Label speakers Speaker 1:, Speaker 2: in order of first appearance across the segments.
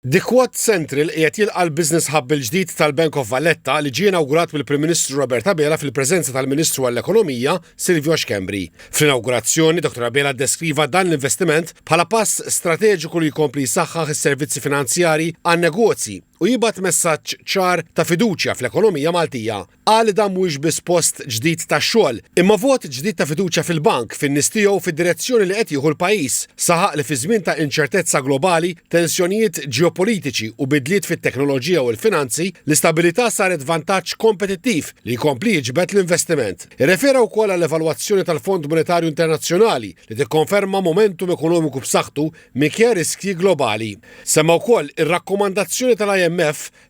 Speaker 1: The Quad Central qiegħed jilqa' l-Business Hub il-ġdid tal-Bank of Valletta li ġie inawgurat mill-Prim Ministru Robert Abela fil-preżenza tal-Ministru għall-Ekonomija Silvio Schembri. Fl-inawgurazzjoni, Dottor Abela ddeskriva dan l-investiment bħala pass strateġiku li jkompli jsaħħaħ is-servizzi finanzjarji għan-negozji u jibgħat messaġġ ċar ta' fiduċja fl-ekonomija Maltija. Qal li dan mhuwiex biss post ġdid ta' xogħol, imma vot ġdid ta' fiduċja fil-bank, fin-nies tiegħu u fid-direzzjoni li qed jieħu l-pajjiż. Saħaq li fi żmien ta' inċertezza globali, tensjonijiet ġeopolitiċi u bidliet fit-teknoloġija u l-finanzi, l-istabilità saret vantaġġ kompetittiv li jkompli jiġbed l-investiment. Irrefera wkoll għall-evalwazzjoni tal-Fond Monetarju Internazzjonali li tikkonferma momentum ekonomiku b'saħħtu minkejja riskji globali. Semma wkoll ir-rakkomandazzjoni tal-IMF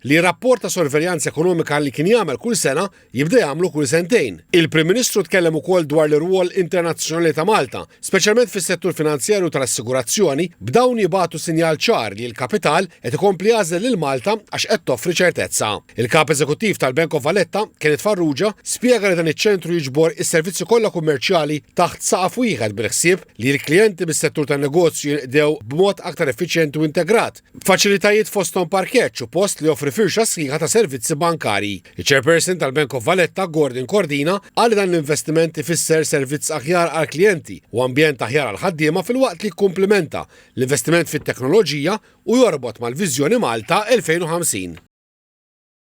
Speaker 1: li rapport ta' sorveljanza ekonomika li kien jagħmel kull sena jibda jagħmlu kull sentejn. Il-Prim Ministru tkellem ukoll dwar l-irwol internazzjonali ta' Malta, speċjalment fis-settur finanzjarju tal-assigurazzjoni, b'dawn jibagħtu sinjal ċar li l-kapital qed ikompli jagħżel lil Malta għax qed toffri ċertezza. Il-Kap Eżekuttiv tal-Bank of Valletta, Kenneth Farrugia, spjega li dan iċ-ċentru jiġbor is-servizzi kollha kummerċjali taħt saqaf wieħed bil-ħsieb li l-klijenti mis-settur tan-negozju jinqdew b'mod aktar effiċjenti u integrat. B'faċilitajiet fosthom parkeġġ u post li joffri firxa sħiħa ta' servizzi bankarji. Iċ-Chairperson tal-Bank of Valletta, Gordon Cordina, qal li dan l-investiment ifisser servizz aħjar għall-klijenti u ambjent aħjar għall-ħaddiema filwaqt li jikkumplimenta l-investiment fit-teknoloġija u jorbot mal-Viżjoni Malta 2050.